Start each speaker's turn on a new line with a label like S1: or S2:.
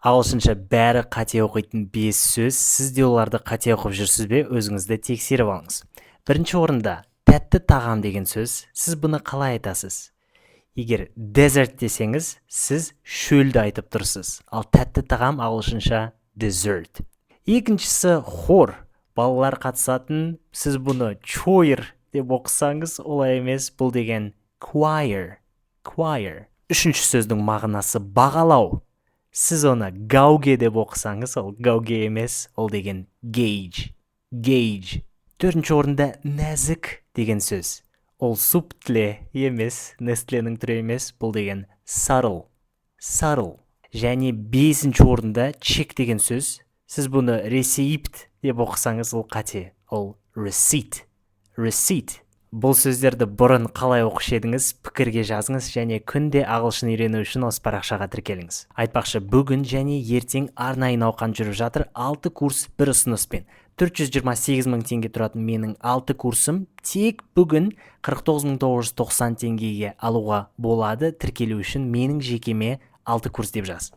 S1: Ағылшынша бәрі қате оқитын бес сөз. Сіз де оларды қате оқып жүрсіз бе, өзіңізді тексеріп алыңыз. Бірінші орында тәтті тағам деген сөз. Сіз бұны қалай айтасыз? Егер desert десеңіз, сіз шөлді айтып тұрсыз. Ал тәтті тағам ағылшынша dessert. Екіншісі хор. Балалар қатысатын, сіз бұны choir деп оқысаңыз, олай емес, бұл деген choir. Choir. Үшінші сөздің мағынасы бағалау. Сіз оны гауге деп оқысаңыз, ол гауге емес, ол деген gauge. Gauge. Төртінші орында нәзік деген сөз. Ол субтле емес, Нестленің түрі емес, бұл деген subtle. Subtle. Және бесінші орында чек деген сөз. Сіз бұны ресейпт деп оқысаңыз, ол қате. Ол receipt. Receipt. Бұл сөздерді бұрын қалай оқушы едіңіз, пікірге жазыңыз және күнде ағылшын үйрену үшін осы парақшаға тіркеліңіз. Айтпақшы, бүгін және ертең арнайы науқан жүріп жатыр, 6 курс бір ұсыныспен. 428 мың теңге тұратын менің 6 курсым тек бүгін 49 990 теңгеге алуға болады. Тіркелу үшін менің жекеме 6 курс деп жаз.